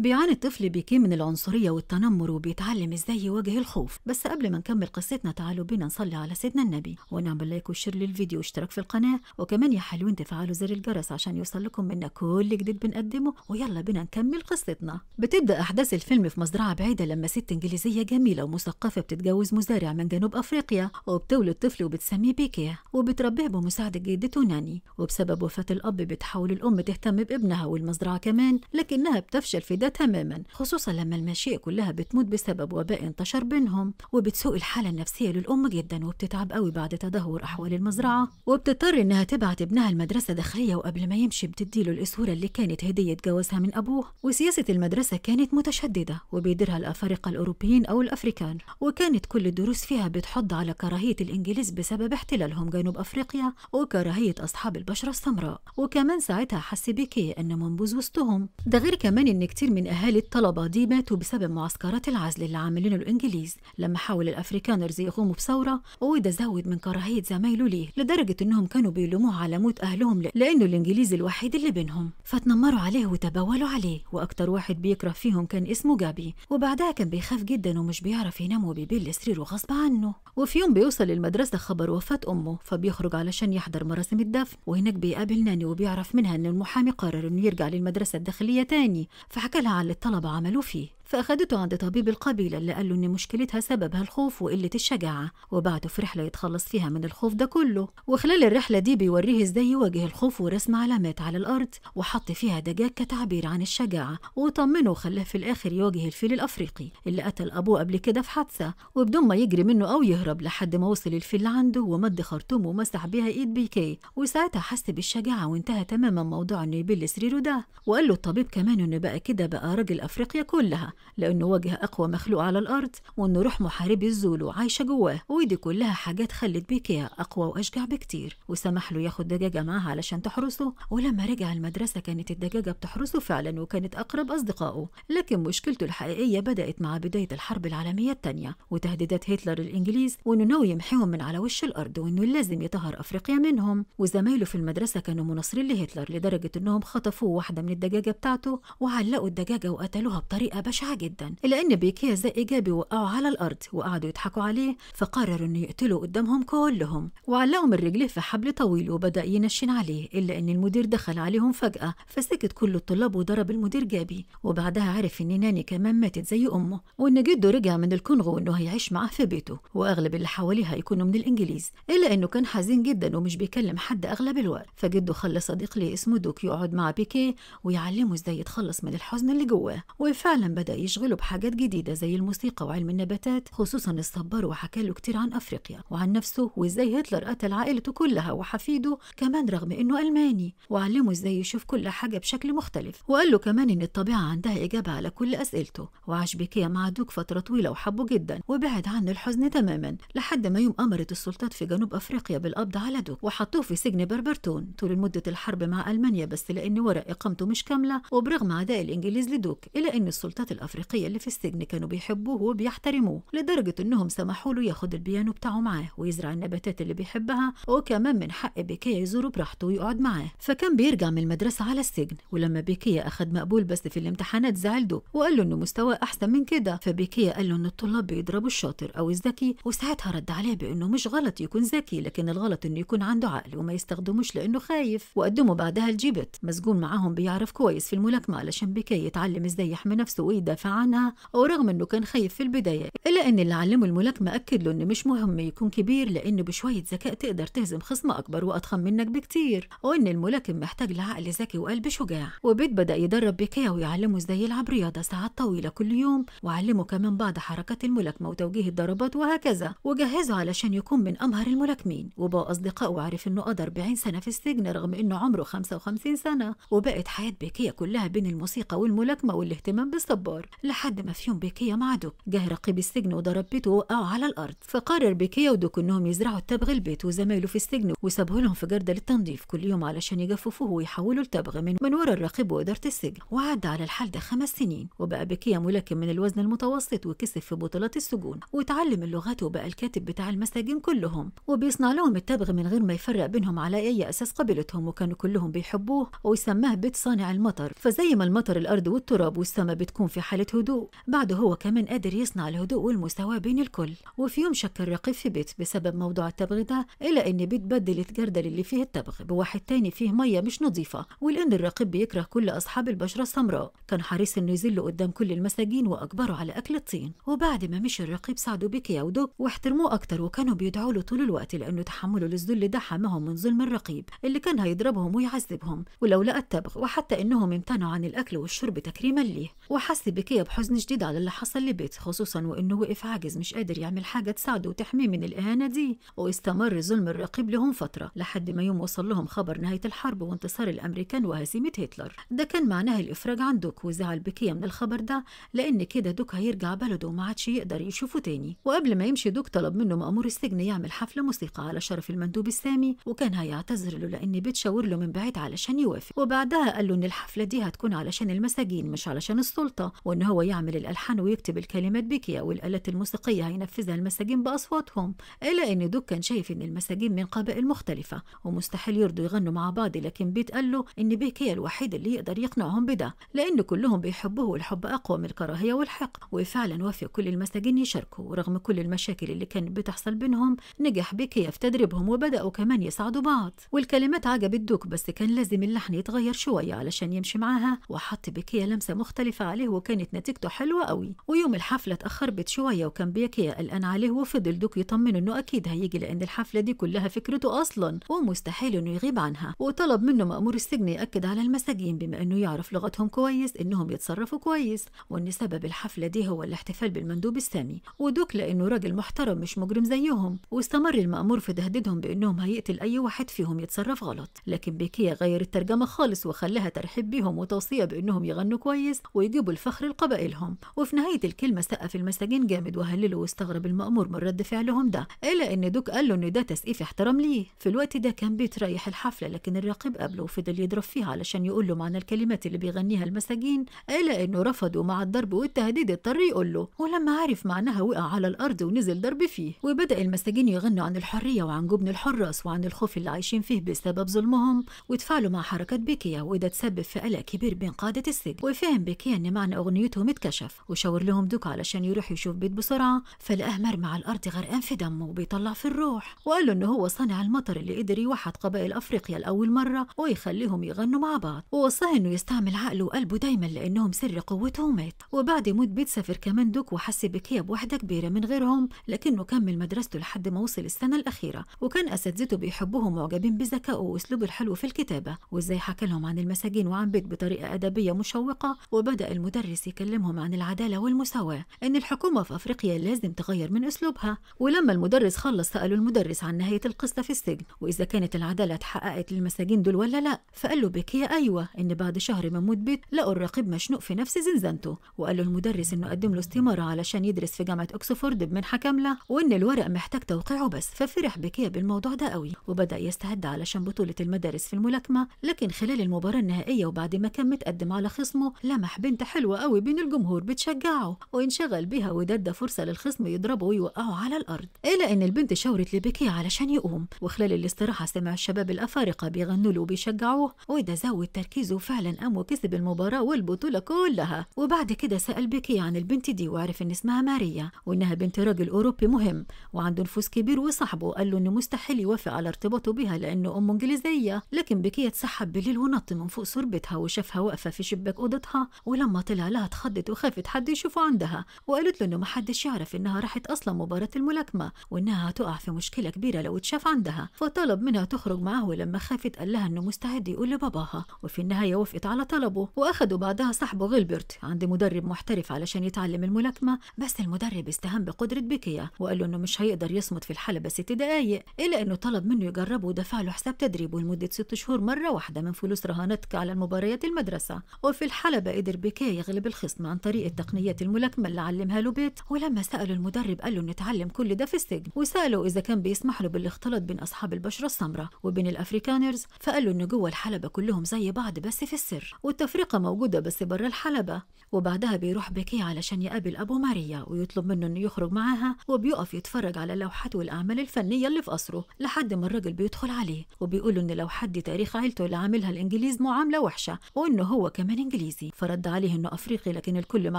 بيعاني الطفل بيكي من العنصرية والتنمر وبيتعلم ازاي يواجه الخوف. بس قبل ما نكمل قصتنا تعالوا بينا نصلي على سيدنا النبي ونعمل like و share للفيديو واشتراك في القناة، وكمان يا حلوين تفعلوا زر الجرس عشان يوصل لكم منا كل جديد بنقدمه. ويلا بينا نكمل قصتنا. بتبدأ أحداث الفيلم في مزرعة بعيدة لما ست إنجليزية جميلة ومثقفة بتتجوز مزارع من جنوب أفريقيا وبتولد طفل وبتسميه بيكي وبتربيه بمساعدة جدته ناني. وبسبب وفاة الأب بتحاول الأم تهتم بابنها والمزرعة كمان، لكنها بتفشل في ده تماما، خصوصا لما الماشية كلها بتموت بسبب وباء انتشر بينهم. وبتسوء الحالة النفسية للأم جدا وبتتعب قوي بعد تدهور أحوال المزرعة، وبتضطر إنها تبعت ابنها المدرسة داخلية، وقبل ما يمشي بتديله الأسورة اللي كانت هدية جوازها من أبوه. وسياسة المدرسة كانت متشددة وبيديرها الأفارقة الأوروبيين أو الأفريكان، وكانت كل الدروس فيها بتحض على كراهية الإنجليز بسبب احتلالهم جنوب أفريقيا وكراهية أصحاب البشرة السمراء. وكمان ساعتها حس بيكي إنه منبوذ وسطهم، ده غير كمان إن كتير من أهالي الطلبة دي ماتوا بسبب معسكرات العزل اللي عاملينه الإنجليز لما حاول الأفريكانرز يقوموا بثورة، وده زود من كراهية زمايله ليه لدرجة إنهم كانوا بيلوموه على موت أهلهم لأنه الإنجليزي الوحيد اللي بينهم، فتنمروا عليه وتبولوا عليه. وأكتر واحد بيكره فيهم كان اسمه جابي، وبعدها كان بيخاف جدا ومش بيعرف ينام وبيبل سريره غصب عنه. وفي يوم بيوصل للمدرسة خبر وفاة أمه، فبيخرج علشان يحضر مراسم الدفن، وهناك بيقابل ناني وبيعرف منها إن المحامي قرر إنه يرجع للمدرسة الداخلية تاني، فحكى لها على اللي الطلبة عملوه فيه. فأخدته عند طبيب القبيلة اللي قال له إن مشكلتها سببها الخوف وقلة الشجاعة، وبعته في رحلة يتخلص فيها من الخوف ده كله. وخلال الرحلة دي بيوريه إزاي يواجه الخوف ورسم علامات على الأرض وحط فيها دجاج كتعبير عن الشجاعة، وطمنه وخلاه في الآخر يواجه الفيل الأفريقي اللي قتل أبوه قبل كده في حادثة، وبدون ما يجري منه أو يهرب لحد ما وصل الفيل عنده ومد خرطومه ومسح بيها إيد بيكي، وساعتها حس بالشجاعة وانتهى تماما موضوع إنه يبل سريره ده. وقال له الطبيب كمان إنه بقى كده بقى راجل أفريقيا كلها، لأنه واجه أقوى مخلوق على الأرض وإنه روح محاربي الزولو عايشة جواه، ودي كلها حاجات خلت بيكيا أقوى وأشجع بكتير. وسمح له ياخد دجاجة معاه علشان تحرسه، ولما رجع المدرسة كانت الدجاجة بتحرسه فعلا وكانت أقرب أصدقائه. لكن مشكلته الحقيقية بدأت مع بداية الحرب العالمية الثانية وتهديدات هتلر للإنجليز وإنه ناوي يمحيهم من على وش الأرض وإنه لازم يطهر أفريقيا منهم. وزمايله في المدرسة كانوا مناصرين لهتلر لدرجة إنهم خطفوا واحدة من الدجاجة بتاعته وعلقوا الدجاجة وقتلوها بطريقة بشعة جدا، إلا إن بيكيا زق إيجابي وقعوا على الأرض وقعدوا يضحكوا عليه، فقرروا إنه يقتلوا قدامهم كلهم وعلقوا من رجليه في حبل طويل وبدأ ينشن عليه، إلا إن المدير دخل عليهم فجأة فسكت كل الطلاب وضرب المدير جابي. وبعدها عرف إن ناني كمان ماتت زي أمه، وإن جده رجع من الكونغو وإنه هيعيش معاه في بيته وأغلب اللي حواليه هيكونوا من الإنجليز، إلا إنه كان حزين جدا ومش بيكلم حد أغلب الوقت. فجده خلى صديق ليه اسمه دوك يقعد مع بيكي ويعلمه إزاي يتخلص من الحزن اللي جواه، وفعلا بدأ يشغله بحاجات جديدة زي الموسيقى وعلم النباتات خصوصا الصبار، وحكى له كتير عن أفريقيا وعن نفسه وإزاي هتلر قتل عائلته كلها وحفيده كمان رغم إنه ألماني، وعلمه إزاي يشوف كل حاجة بشكل مختلف، وقال له كمان إن الطبيعة عندها إجابة على كل أسئلته. وعاش بيكيا مع دوك فترة طويلة وحبه جدا وبعد عنه الحزن تماما، لحد ما يوم أمرت السلطات في جنوب أفريقيا بالقبض على دوك وحطوه في سجن بربرتون طول مدة الحرب مع ألمانيا، بس لأن ورق إقامته مش كاملة وبرغم عداء الإنجليز لدوك إلا إن السلطات الأفريقية اللي في السجن كانوا بيحبوه وبيحترموه لدرجة إنهم سمحوا له ياخد البيانو بتاعه معاه ويزرع النباتات اللي بيحبها، وكمان من حق بيكيا يزوره براحته ويقعد معاه. فكان بيرجع من المدرسة على السجن، ولما بيكيا أخد مقبول بس في الامتحانات زعل دوك وقال له إنه مستواه أحسن من كده، فبيكيا قال له إن الطلاب بيضربوا الشاطر أو الذكي، وساعتها رد عليه بإنه مش غلط يكون ذكي لكن الغلط إنه يكون عنده عقل وما يستخدموش لأنه خايف. وقدمه بعدها لجيبت مسجون معاهم بيعرف كويس في الملاكمة علشان بيكيا يتعلم إزاي يحمي نفسه ويدافع عنها، ورغم إنه كان خايف في البداية إلا إن اللي علمه الملاكمة أكد له إنه مش مهم يكون كبير لأنه بشوية ذكاء تقدر تهزم خصم أكبر وأضخم منك بكتير، وإن الملاكم محتاج لعقل ذكي وقلب شجاع. وبيت بدأ يدرب بيكيا ويعلمه إزاي يلعب رياضة ساعات طويلة كل يوم، وعلمه كمان بعض حركات الملاكمة وتوجيه الضربات وهكذا، وجهزه علشان يكون من أمهر الملاكمين. وبقوا أصدقاء وعرف إنه قضى 40 سنة في السجن رغم إنه عمره 55 سنة، وبقت حياة بيكيا كلها بين الموسيقى والملاكمة والاهتمام بالصبار. الكبار. لحد ما في يوم بيكيا مع دوك جه رقيب السجن وضرب بيته ووقعه على الارض، فقرر بيكيا ودوك انهم يزرعوا التبغ البيت وزمايله في السجن، وسابوه لهم في جردل التنظيف كل يوم علشان يجففوه ويحولوا لتبغ من ورا الرقيب واداره السجن. وعدى على الحال ده 5 سنين، وبقى بيكيا ملاكم من الوزن المتوسط وكسب في بطولات السجون، وتعلم اللغات وبقى الكاتب بتاع المساجين كلهم، وبيصنع لهم التبغ من غير ما يفرق بينهم على اي اساس قبيلتهم، وكانوا كلهم بيحبوه ويسماه بيت صانع المطر. فزي ما المطر الارض والتراب والسماء بتكون في حاله هدوء، بعده هو كمان قادر يصنع الهدوء والمساواة بين الكل. وفي يوم شك الرقيب في بيت بسبب موضوع التبغ ده، الا ان بيت بدلت جردل اللي فيه التبغ بواحد تاني فيه مية مش نظيفة، ولان الرقيب بيكره كل اصحاب البشرة السمراء كان حريص انه يذله قدام كل المساجين واجبره على اكل الطين. وبعد ما مشي الرقيب ساعدوا بيكيا ودوك واحترموه اكتر، وكانوا بيدعوا له طول الوقت لانه تحمله للذل ده حماهم من ظلم الرقيب اللي كان هيضربهم ويعذبهم ولو لقى التبغ، وحتى انهم امتنعوا عن الاكل والشرب تكريما ليه. وحس بيكيا بحزن شديد على اللي حصل لبيت، خصوصا وانه وقف عاجز مش قادر يعمل حاجة تساعده وتحميه من الاهانة دي. واستمر ظلم الرقيب لهم فترة لحد ما يوم وصل لهم خبر نهاية الحرب وانتصار الامريكان وهزيمة هتلر. ده كان معناه الافراج عن دوك، وزعل بيكيا من الخبر ده لان كده دوك هيرجع بلده وما عادش يقدر يشوفه تاني. وقبل ما يمشي دوك طلب منه مأمور السجن يعمل حفلة موسيقى على شرف المندوب السامي، وكان هيعتذر له لان بيت شاور له من بعيد علشان يوافق. وبعدها قال له ان الحفلة دي هتكون علشان المساجين مش علشان السلطة، وان هو يعمل الالحان ويكتب الكلمات بيكيا، والالات الموسيقية هينفذها المساجين باصواتهم. الا ان دوك كان شايف ان المساجين من قبائل مختلفة ومستحيل يرضوا يغنوا مع بعض، لكن بيت قال له ان بيكيا الوحيد اللي يقدر يقنعهم بده لان كلهم بيحبوه والحب اقوى من الكراهية والحقد. وفعلا وافق كل المساجين يشاركوا، ورغم كل المشاكل اللي كانت بتحصل بينهم نجح بيكيا في تدريبهم وبداوا كمان يساعدوا بعض. والكلمات عجبت دوك، بس كان لازم اللحن يتغير شوية علشان يمشي معاها، وحط بيكيا لمسه مختلفة عليه وكانت نتيجته حلوة قوي. ويوم الحفلة اتاخر بيت شوية وكان بيكيا قلقان عليه، وفضل دوك يطمنه انه اكيد هيجي لان الحفلة دي كلها فكرته اصلا ومستحيل انه يغيب عنها. وطلب منه مأمور السجن يأكد على المساجين بما انه يعرف لغتهم كويس انهم يتصرفوا كويس، وان سبب الحفلة دي هو الاحتفال بالمندوب السامي، ودوك لانه راجل محترم مش مجرم زيهم. واستمر المأمور في تهديدهم بانهم هيقتل اي واحد فيهم يتصرف غلط، لكن بيكيا غير الترجمة خالص وخلاها ترحيب بيهم وتوصيه بانهم يغنوا كويس ويجيبوا الفخر لقبائلهم. وفي نهاية الكلمة سقف المساجين جامد وهللوا، واستغرب المأمور من رد فعلهم ده، الا ان دوك قال له ان ده تسقيف احترام ليه. في الوقت ده كان بيت رايح الحفلة، لكن الرقيب قابله وفضل يضرب فيها علشان يقول له معنى الكلمات اللي بيغنيها المساجين، الا انه رفض ومع الضرب والتهديد اضطر يقول له، ولما عرف معناها وقع على الارض ونزل ضرب فيه. وبدا المساجين يغنوا عن الحرية وعن جبن الحراس وعن الخوف اللي عايشين فيه بسبب ظلمهم، وتفاعلوا مع حركات بيكيا، وده تسبب في قلق كبير بين قاده السجن. وفهم بيكيا ان معنى اغنيتهم اتكشف، وشاور لهم دوك علشان يروح يشوف بيت بسرعة، فلقاه مرمى على الارض غرقان في دمه وبيطلع في الروح، وقال له ان هو صانع المطر اللي قدر يوحد قبائل افريقيا لاول مرة ويخليهم يغنوا مع بعض، ووصاه انه يستعمل عقله وقلبه دايما لانهم سر قوته ومات. وبعد موت بيت سافر كمان دوك وحس بيكيا بوحده كبيرة من غيرهم، لكنه كمل مدرسته لحد ما وصل السنة الاخيرة، وكان اساتذته بيحبوه ومعجبين بذكائه واسلوبه الحلو في الكتابة، وازاي حكى لهم عن المساجين وعن بيت بطريقة ادبية مشوقة. وبدا المدرس يكلمهم عن العدالة والمساواة، ان الحكومة في افريقيا لازم تغير من اسلوبها. ولما المدرس خلص سالوا المدرس عن نهاية القصة في السجن واذا كانت العدالة اتحققت للمساجين دول ولا لا، فقال له بيكيا ايوه، ان بعد شهر من موت بيت لقوا الرقيب مشنوق في نفس زنزانته، وقال له المدرس انه قدم له استماره علشان يدرس في جامعه اوكسفورد بمنحه كاملة، وان الورق محتاج توقيعه بس. ففرح بيكيا بالموضوع ده قوي وبدا يستعد علشان بطوله المدارس في الملاكمة. لكن خلال المباراة النهائية وبعد ما كان متقدم على خصمه لمح بنت حلوة قوي بين الجمهور بتشجعه وانشغل بيها، وده ادى فرصة للخصم يضربه ويوقعه على الارض، الا ان البنت شاورت لبيكيا علشان يقوم. وخلال الاستراحة سمع الشباب الافارقة بيغنوا له وبيشجعوه، وده زود تركيزه فعلا قام وكسب المباراة والبطوله كلها. وبعد كده سال بيكيا عن البنت دي وعرف ان اسمها ماريا وانها بنت راجل اوروبي مهم وعنده نفوذ كبير، وصاحبه قال له انه مستحيل يوافق على ارتباطه بها لانه امه انجليزية. لكن بيكيا اتسحب بالليل ونط من فوق سور بيتها وشافها واقفة في شباك اوضتها، ولما طلع لها اتخضت وخافت حد يشوفه عندها، وقالت له انه محدش يعرف انها راحت اصلا مباراة الملاكمة وانها هتقع في مشكلة كبيرة لو اتشاف عندها. فطلب منها تخرج معاه، ولما خافت قال لها انه مستعد يقول لباباها، وفي النهاية وافقت على طلبه. واخدوا بعدها صاحبه غيلبرت عند مدرب محترف علشان يتعلم الملاكمة، بس المدرب استهان بقدره بيكيا وقال له انه مش هيقدر يصمد في الحلبة 6 دقايق، الا انه طلب منه يجربه ودفع له حساب تدريبه لمدة 6 شهور مرة واحدة من فلوس رهاناتك على المباريات المدرسة. وفي الحلبة قدر بيكيا يغلب الخصم الخصم عن طريق التقنيات الملاكمة اللي علمها له بيت. ولما سأله المدرب قال له إنه اتعلم كل ده في السجن، وسأله إذا كان بيسمح له بالاختلاط بين أصحاب البشرة السمراء وبين ال Afrikaners، فقال له إن جوه الحلبة كلهم زي بعض بس في السر، والتفرقة موجودة بس بره الحلبة. وبعدها بيروح بيكي علشان يقابل أبو ماريا ويطلب منه إنه يخرج معاها، وبيقف يتفرج على اللوحات والأعمال الفنية اللي في قصره لحد ما الراجل بيدخل عليه وبيقول له إن اللوحات دي تاريخ عيلته اللي عاملها الإنجليز معاملة وحشة، وإنه هو كمان إنجليزي. فرد عليه إنه أفريقي، لكن الكل ما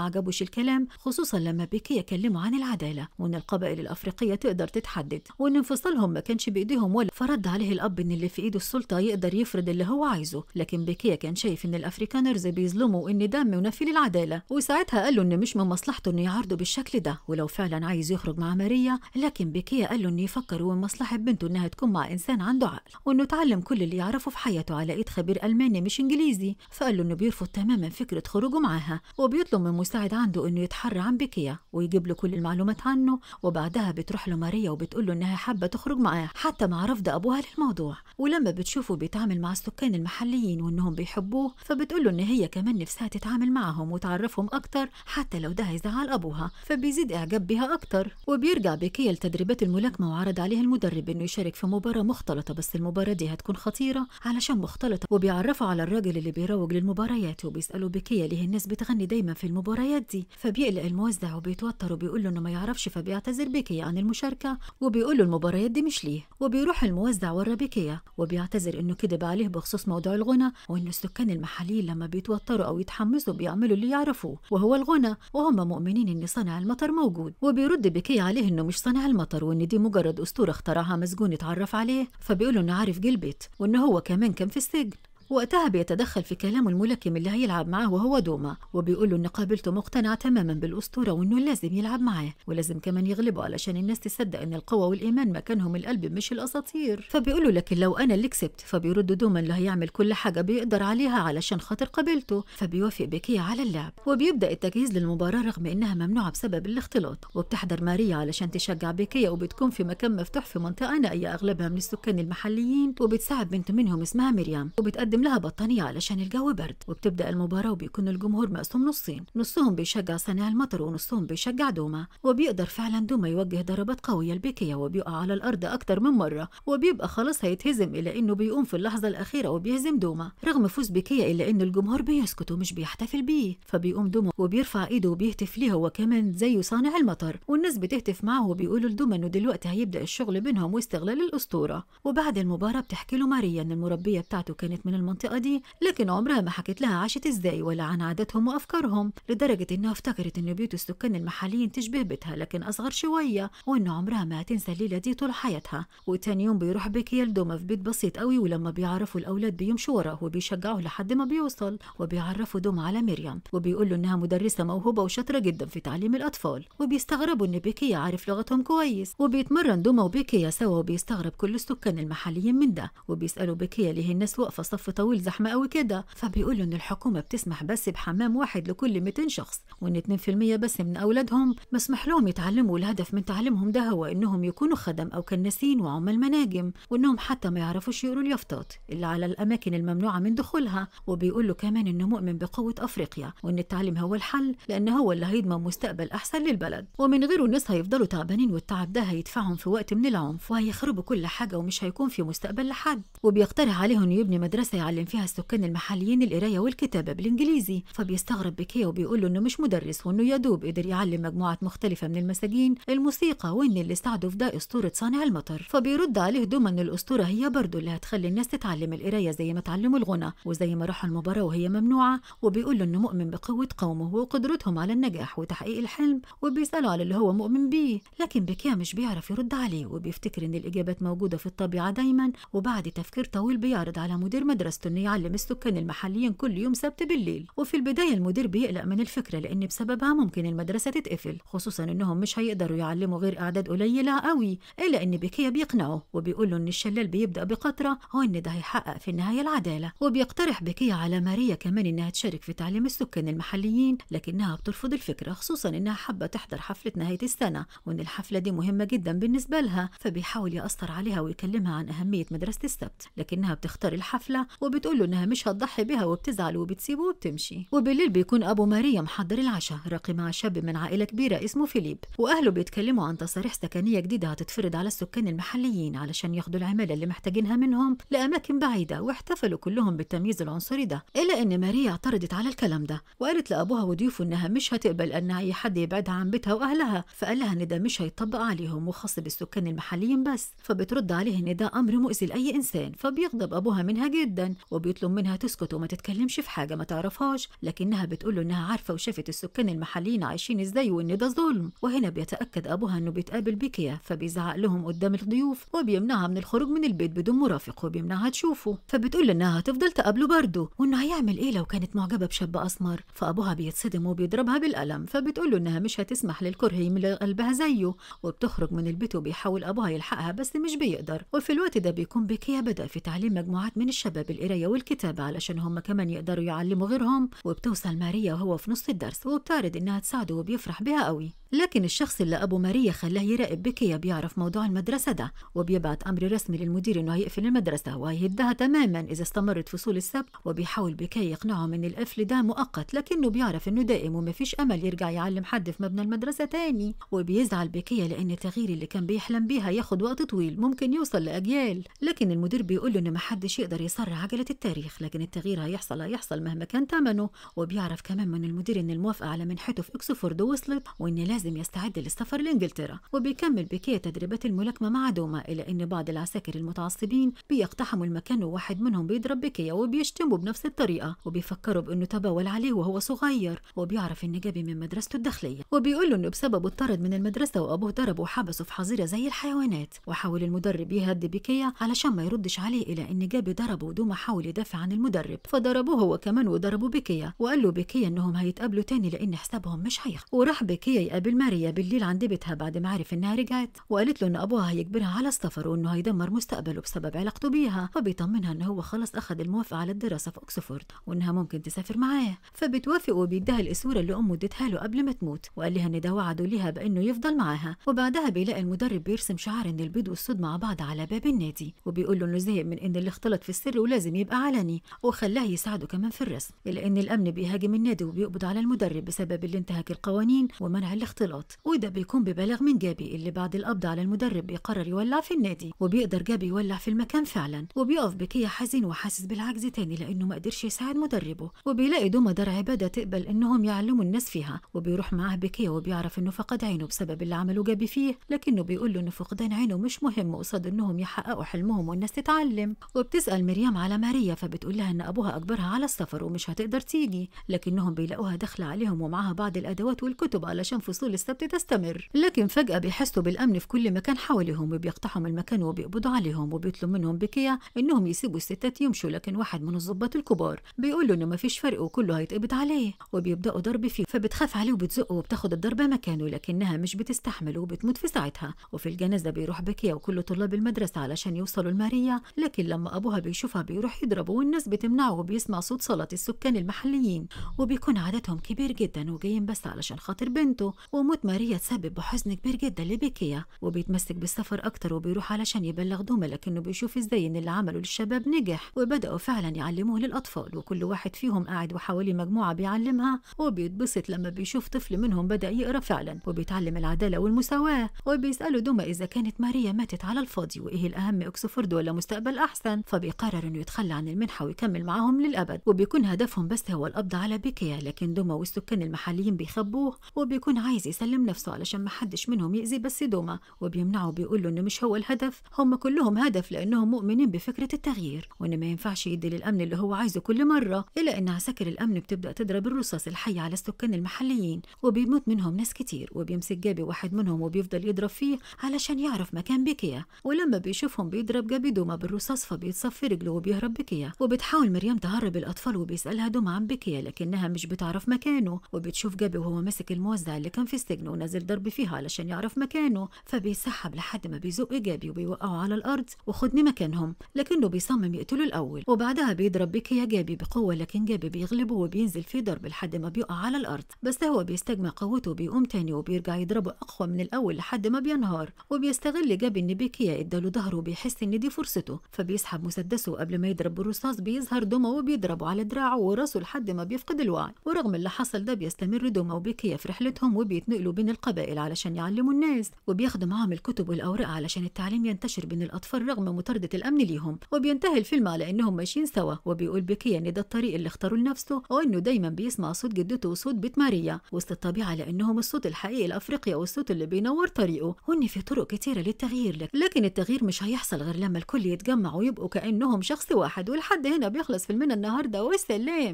عجبوش الكلام، خصوصا لما بيكي يكلمه عن العدالة وإن القبائل الأفريقية تقدر تتحدد وإن انفصالهم ما كانش بإيديهم ولا. فرد عليه الأب إن اللي في إيده السلطة يقدر يفرض اللي هو عايزه، لكن بيكي كان شايف إن ال Afrikaners بيظلموا وإن ده منافي للعدالة، وساعتها قال له إن مش من مصلحته إنه يعارضه بالشكل ده ولو فعلا عايز يخرج مع ماريا. لكن بيكي قال له إنه يفكر ومن مصلحة بنته إنها تكون مع إنسان عنده عقل، وإنه اتعلم كل اللي يعرفه في حياته على إيد خبير ألماني مش إنجليزي. فقال له إنه بيرفض تماما فكرة خروجه معاها، وبيطلب من مساعد عنده إنه يتحرى عن بيكيا ويجيب له كل المعلومات عنه. وبعدها بتروح له ماريا وبتقول له إنها حابة تخرج معاه حتى مع رفض أبوها للموضوع. ولما بتشوفه بيتعامل مع السكان المحليين وإنهم بيحبوه، فبتقول له إن هي كمان نفسها تتعامل معهم وتعرفهم أكتر حتى لو ده هيزعل أبوها، فبيزيد إعجاب بها أكتر. وبيرجع بيكيا لتدريبات الملاكمة، وعرض عليه المدرب إنه يشارك في مباراة مختلطة، بس المباراة دي هتكون خطيرة علشان مختلطة. وبيعرفوا على الراجل اللي بيروج للمباريات، وبيسألوا بيكيا ليه الناس بتغني دايما في المباريات دي، فبيقلق الموزع وبيتوتر وبيقول له إنه ما يعرفش، فبيعتذر بيكيا عن المشاركة وبيقول له المباريات دي مش ليه. وبيروح الموزع ورا بيكيا وبيعتذر إنه كذب عليه بخصوص موضوع الغنى، وإنه السكان المحليين لما بيتوتروا أو يتحمسوا بيعملوا اللي يعرفوه وهو الغنى، وهم مؤمنين إن صانع المطر موجود. وبيرد بيكيا عليه إنه مش صانع المطر وإن دي مجرد أسطورة اخترعها مسجون اتعرف عليه، فبيقولوا إنه عارف جلبت وإنه هو كمان كان في السجن. وقتها بيتدخل في كلامه الملاكم اللي هيلعب معاه وهو دوما، وبيقول له ان قابلته مقتنعة تماما بالاسطوره وانه لازم يلعب معاه ولازم كمان يغلبه علشان الناس تصدق ان القوة والايمان مكانهم القلب مش الاساطير. فبيقول له لكن لو انا اللي كسبت، فبيرد دوما اللي هيعمل كل حاجة بيقدر عليها علشان خاطر قابلته، فبيوافق بيكيا على اللعب. وبيبدا التجهيز للمباراة رغم انها ممنوعة بسبب الاختلاط، وبتحضر ماريا علشان تشجع بيكيا، وبتكون في مكان مفتوح في منطقة نائية اغلبها من السكان المحليين، وبتساعد بنت منهم اسمها مريم وبتقدم لها بطانية علشان الجو برد. وبتبدأ المباراة وبيكون الجمهور مقسوم نصين، نصهم بيشجع صانع المطر ونصهم بيشجع دوما. وبيقدر فعلا دوما يوجه ضربات قوية لبيكيا وبيقع على الأرض أكتر من مرة، وبيبقى خلاص هيتهزم إلا إنه بيقوم في اللحظة الأخيرة وبيهزم دوما. رغم فوز بيكيا إلا إن الجمهور بيسكت ومش بيحتفل بيه، فبيقوم دوما وبيرفع إيده وبيهتف ليه هو كمان زيه صانع المطر، والناس بتهتف معه وبيقولوا لدوما إنه دلوقتي هيبدأ الشغل بينهم واستغلال الأسطورة. وبعد المباراة بتحكي له ماريا إن المربية بتاعته كانت من المنطقة دي، لكن عمرها ما حكت لها عاشت ازاي ولا عن عاداتهم وافكارهم، لدرجة انها افتكرت ان بيوت السكان المحليين تشبه بيتها لكن اصغر شوية، وان عمرها ما هتنسى الليلة دي طول حياتها. وتاني يوم بيروح بيكيا لدوما في بيت بسيط قوي، ولما بيعرفوا الاولاد بيمشوا وراه وبيشجعوه لحد ما بيوصل، وبيعرفوا دوما على مريم وبيقول له انها مدرسة موهوبة وشاطرة جدا في تعليم الاطفال، وبيستغربوا ان بيكيا عارف لغتهم كويس. وبيتمرن دوما وبيكيا سوا، وبيستغرب كل السكان المحليين من ده، وبيسألوا بيكيا ليه الناس واقفة صف طويل زحمة قوي كده، فبيقولوا ان الحكومة بتسمح بس بحمام واحد لكل 200 شخص، وان 2% بس من اولادهم مسمح لهم يتعلموا، والهدف من تعليمهم ده هو انهم يكونوا خدم او كناسين وعمال مناجم، وانهم حتى ما يعرفوش يقروا اليافطات اللي على الاماكن الممنوعه من دخولها. وبيقولوا كمان انه مؤمن بقوة افريقيا وان التعليم هو الحل لان هو اللي هيضمن مستقبل احسن للبلد، ومن غيره الناس هيفضلوا تعبانين والتعب ده هيدفعهم في وقت من العنف وهيخربوا كل حاجة ومش هيكون في مستقبل لحد. وبيقترح عليهم انه يبني مدرسة يعلم فيها السكان المحليين القراية والكتابة بالإنجليزي، فبيستغرب بيكيا وبيقول له إنه مش مدرس وإنه يا دوب قدر يعلم مجموعات مختلفة من المساجين الموسيقى، وإن اللي ساعده في ده أسطورة صانع المطر. فبيرد عليه دوما إن الأسطورة هي برضه اللي هتخلي الناس تتعلم القراية زي ما اتعلموا الغنى وزي ما راحوا المباراة وهي ممنوعة. وبيقول له إنه مؤمن بقوة قومه وقدرتهم على النجاح وتحقيق الحلم، وبيسأله على اللي هو مؤمن بيه، لكن بيكيا مش بيعرف يرد عليه وبيفتكر إن الإجابات موجودة في الطبيعة دايما. وبعد تفكير طويل بيعرض على مدير مدرسته انه يعلم السكان المحليين كل يوم سبت بالليل. وفي البداية المدير بيقلق من الفكرة لان بسببها ممكن المدرسة تتقفل، خصوصا انهم مش هيقدروا يعلموا غير اعداد قليله قوي، الا ان بيكيا بيقنعه وبيقول له ان الشلال بيبدا بقطره وان ده هيحقق في النهاية العدالة. وبيقترح بيكيا على ماريا كمان انها تشارك في تعليم السكان المحليين، لكنها بترفض الفكرة خصوصا انها حابة تحضر حفلة نهاية السنة وان الحفلة دي مهمة جدا بالنسبة لها، فبيحاول ياثر عليها ويكلمها عن اهمية مدرسه السبت، لكنها بتختار الحفلة. وبتقول له انها مش هتضحي بها، وبتزعل وبتسيبه وبتمشي. وبالليل بيكون ابو ماريا محضر العشاء راقي مع شاب من عائلة كبيرة اسمه فيليب، واهله بيتكلموا عن تصاريح سكنية جديدة هتتفرض على السكان المحليين علشان ياخدوا العمالة اللي محتاجينها منهم لاماكن بعيدة، واحتفلوا كلهم بالتمييز العنصري ده. الا ان ماريا اعترضت على الكلام ده وقالت لابوها وضيوفه انها مش هتقبل ان اي حد يبعدها عن بيتها واهلها، فقال لها ان ده مش هيطبق عليهم وخاص بالسكان المحليين بس. فبترد عليه ان ده امر مؤذي لاي انسان، فبيغضب ابوها منها جدا وبيطلب منها تسكت وما تتكلمش في حاجة ما تعرفهاش، لكنها بتقول له انها عارفه وشافت السكان المحليين عايشين ازاي وان ده ظلم. وهنا بيتاكد ابوها انه بيتقابل بيكيا، فبيزعق لهم قدام الضيوف وبيمنعها من الخروج من البيت بدون مرافق وبيمنعها تشوفه. فبتقول انها هتفضل تقابله برضه وانه هيعمل ايه لو كانت معجبه بشاب اسمر، فابوها بيتصدم وبيضربها بالقلم، فبتقول له انها مش هتسمح للكرة يملى قلبها زيه، وبتخرج من البيت وبيحاول ابوها يلحقها بس مش بيقدر. وفي الوقت ده بيكون بيكيا بدأ في تعليم مجموعات من الشباب القراية والكتابة علشان هم كمان يقدروا يعلموا غيرهم. وبتوصل ماريا وهو في نص الدرس وبتعرض انها تساعده وبيفرح بها قوي، لكن الشخص اللي ابو ماريا خلاه يراقب بيكيا بيعرف موضوع المدرسة ده، وبيبعت امر رسمي للمدير انه هيقفل المدرسة وهيهدها تماما اذا استمرت فصول السبت. وبيحاول بيكيا يقنعهم ان القفل ده مؤقت، لكنه بيعرف انه دائم ومفيش امل يرجع يعلم حد في مبنى المدرسة تاني. وبيزعل بيكيا لان التغيير اللي كان بيحلم بيها ياخد وقت طويل ممكن يوصل لاجيال، لكن المدير بيقول له ان محدش يقدر يسرع عجله التاريخ، لكن التغيير هيحصل مهما كان ثمنه. وبيعرف كمان من المدير ان الموافقة على منحته في اكسفورد وصلت وان لازم يستعد للسفر لانجلترا. وبيكمل بيكيا تدريبات الملاكمة مع دوما، الا ان بعض العساكر المتعصبين بيقتحموا المكان وواحد منهم بيضرب بيكيا وبيشتمه بنفس الطريقة وبيفكروا بانه تبول عليه وهو صغير. وبيعرف ان جابي من مدرسته الداخلية وبيقول له انه بسببه اتطرد من المدرسة وابوه ضربه وحبسه في حظيرة زي الحيوانات. وحاول المدرب يهدي بيكيا علشان ما يردش عليه، الا ان جابي ضربه ودوما حاول يدافع عن المدرب فضربوه هو كمان وضربوا بيكيا. وقال له بيكيا انهم هيتقابلوا تاني لان حسابهم مش هيخلص. وراح بيكيا يقابل ماريا بالليل عند بيتها بعد ما عرف انها رجعت، وقالت له ان ابوها هيجبرها على السفر وانه هيدمر مستقبله بسبب علاقته بيها. فبيطمنها ان هو خلاص اخذ الموافقة على الدراسة في اوكسفورد وانها ممكن تسافر معاه، فبتوافق وبيديها الاسوره اللي امه اديتها له قبل ما تموت، وقال لها ان ده وعده ليها بانه يفضل معاها. وبعدها بيلاقي المدرب بيرسم شعار ان البيض والسود مع بعض على باب النادي، وبيقول له انه زهق من ان الاختلاط في السر ولازم يبقى علني، وخلاه يساعده كمان في الرسم. الا ان الامن بيهاجم النادي وبيقبض على المدرب بسبب الانتهاك القوانين ومنع الاختلاط، وده بيكون ببلاغ من جابي اللي بعد القبض على المدرب بيقرر يولع في النادي، وبيقدر جابي يولع في المكان فعلا. وبيقف بيكيا حزين وحاسس بالعجز تاني لانه ما قدرش يساعد مدربه. وبيلاقي دوما دار عباده تقبل انهم يعلموا الناس فيها، وبيروح معاه بيكيا وبيعرف انه فقد عينه بسبب اللي عمله جابي فيه، لكنه بيقول له ان فقدان عينه مش مهم قصاد انهم يحققوا حلمهم والناس تتعلم. وبتسال مريم على ماريا فبتقول لها ان ابوها اجبرها على السفر ومش هتقدر تيجي، لكنهم بيلاقوها داخله عليهم ومعاها بعض الادوات والكتب علشان فصول السبت تستمر. لكن فجأة بيحسوا بالأمن في كل مكان حواليهم وبيقتحموا المكان وبيقبضوا عليهم، وبيطلب منهم بيكيا انهم يسيبوا الستات يمشوا، لكن واحد من الضباط الكبار بيقول له انه مفيش فرق وكله هيتقبض عليه، وبيبداوا ضرب فيه، فبتخاف عليه وبتزقه وبتاخد الضربة مكانه، لكنها مش بتستحمل وبتموت في ساعتها. وفي الجنازة بيروح بيكيا وكل طلاب المدرسة علشان يوصلوا لماريا، لكن لما ابوها بيشوفها بيروح يضربه والناس بتمنعه، وبيسمع صوت صلاة السكان المحليين وبيكون عددهم كبير جدا وجايين بس علشان خاطر بنته. وموت ماريا تسبب بحزن كبير جدا لبيكيا، وبيتمسك بالسفر اكتر وبيروح علشان يبلغ دوما، لكنه بيشوف ازاي ان اللي عمله للشباب نجح وبداوا فعلا يعلموه للاطفال، وكل واحد فيهم قاعد وحواليه مجموعة بيعلمها، وبيتبسط لما بيشوف طفل منهم بدا يقرا فعلا وبيتعلم العدالة والمساواة. وبيسالوا دوما اذا كانت ماريا ماتت على الفاضي وايه الاهم اكسفورد ولا مستقبل احسن، فبيقرر انه يتخلى عن المنحة ويكمل معاهم للابد، وبيكون هدفهم بس هو القبض على بيكيا، لكن دوما والسكان المحليين بيخبوه، وبيكون عايز يسلم نفسه علشان محدش منهم يأذي بس دوما، وبيمنعه وبيقول له انه مش هو الهدف، هم كلهم هدف لانهم مؤمنين بفكره التغيير وان ما ينفعش يدي للامن اللي هو عايزه كل مرة. الا ان عساكر الامن بتبدا تضرب الرصاص الحي على السكان المحليين وبيموت منهم ناس كتير، وبيمسك جابي واحد منهم وبيفضل يضرب فيه علشان يعرف مكان بيكيا، ولما بيشوفهم بيضرب جابي دوما بالرصاص فبيتصفي رجله وبيهرب بيكيا. وبتحاول مريم تهرب الاطفال وبيسالها دوما عن بيكيا لكنها مش بتعرف مكانه، وبتشوف جابي وهو ماسك الموزع اللي كان في السجن ونازل ضرب فيها علشان يعرف مكانه، فبيسحب لحد ما بيزق جابي وبيوقعه على الارض وخدني مكانهم، لكنه بيصمم يقتله الاول. وبعدها بيضرب بيكيا جابي بقوة، لكن جابي بيغلبه وبينزل فيه ضرب لحد ما بيقع على الارض، بس هو بيستجمع قوته وبيقوم تاني وبيرجع يضربه اقوى من الاول لحد ما بينهار. وبيستغل جابي ان بيكيا اداله ظهره وبيحس ان دي فرصته، فبيسحب مسدسه قبل ما يضرب يضرب بالرصاص بيظهر دوما وبيضربه على دراعه وراسه لحد ما بيفقد الوعي. ورغم اللي حصل ده بيستمر دوما وبيكيا في رحلتهم، وبيتنقلوا بين القبائل علشان يعلموا الناس، وبياخدوا معاهم الكتب والاوراق علشان التعليم ينتشر بين الاطفال رغم مطاردة الامن ليهم. وبينتهي الفيلم على انهم ماشيين سوا، وبيقول بيكيا ان ده الطريق اللي اختاره لنفسه، وانه دايما بيسمع صوت جدته وصوت بيت ماريا وسط الطبيعة لانهم الصوت الحقيقي لافريقيا والصوت اللي بينور طريقه، وان في طرق كتيرة للتغيير، لكن التغيير مش هيحصل غير لما الكل يتجمع ويبقوا كانهم شخص واحد. ولحد هنا بيخلص فيلمنا النهارده، والسلام.